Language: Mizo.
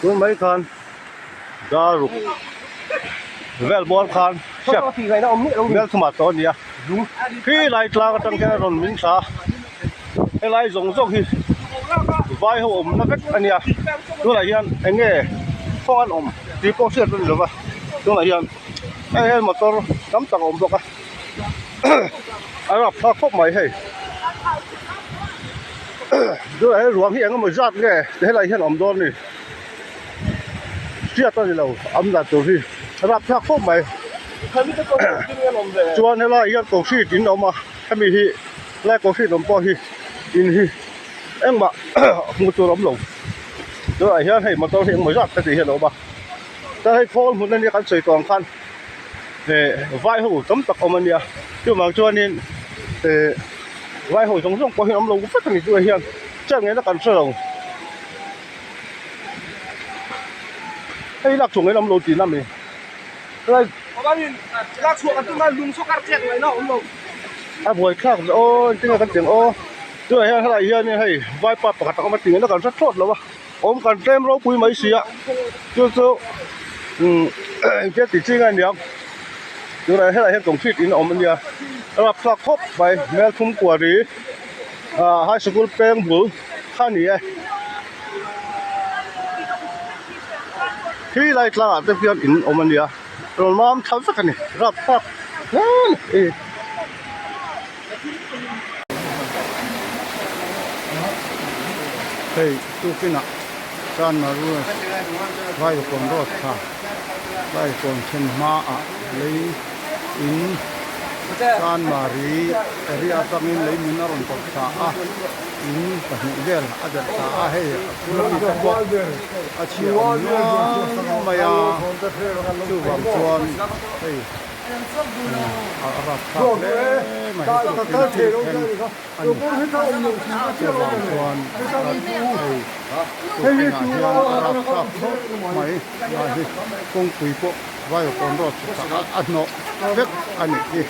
Tun mai khan dar ruk vel bawr khan step melthum ah tawh a ni a khi lai tlang atang hian a rawn min thla a helai zawng zawng hi vai ho awmna vek a nia tunah hian eng nge kawng an awm tih pawh hriat a ni lo va tunah hian hei hian motor tam tak a awm bawk a a rapthlak khawp mai hei tunah hian ruang hi eng emaw zat nge helai hian a awm dawn a ni hriat a ni lo am dan tur hi a rapthlak khawp mai chuan helai hian concrete in a awm a hemi hi helai concrete awm pawh hi in hi engmah hmuh tur a awm lo tunah hian hei motor hi engemaw zat heti hian a awm a chuan hei khawl hmun ania kan sawi tawh ang khan eh vai ho tam tak awm ania chuvang chuanin eh vai ho zawng zawng pawh hi an awm lo vek ani tunah hian chian ngei na kan hre lo. Hei lak chhuah ngei lam lo tih na mi helai a buai thlak ve aw engtin nge kan tih ang aw tunah hian helai hianin hei vaipa pakhat a awm a tih ngaihna kan hre thlawt lo a awm kan tlem ropui mai si a chu chu umm engtia tih chi nge aniang tunah helai hian concrete in a awm ania a rapthlak khawp mai hmelthum kuari ah high sikul peng bul. Kha ni e. Khi lai tlangah te hian in awm a nia. Rawn mam thla vek a ni. Rap thlak hle a ni. Hei tukinah Chanmaru Vaikawn road kha Vaikawn thlen hmaah lei in Chanmari area atangin lei min a rawn kawp thla a. In pahnih vel a delh ta a, hei a phur ami te pawh a chhia awm nual mai a, chuvang chuan hei a rapthlak hle mai hei tukin thil thleng a ni, chuvang chuan hei tukinah hian a rapthlak khawp mai lai hi kawngpui pawh vaiawkawn road chhukah a hnawh vek a nih hi.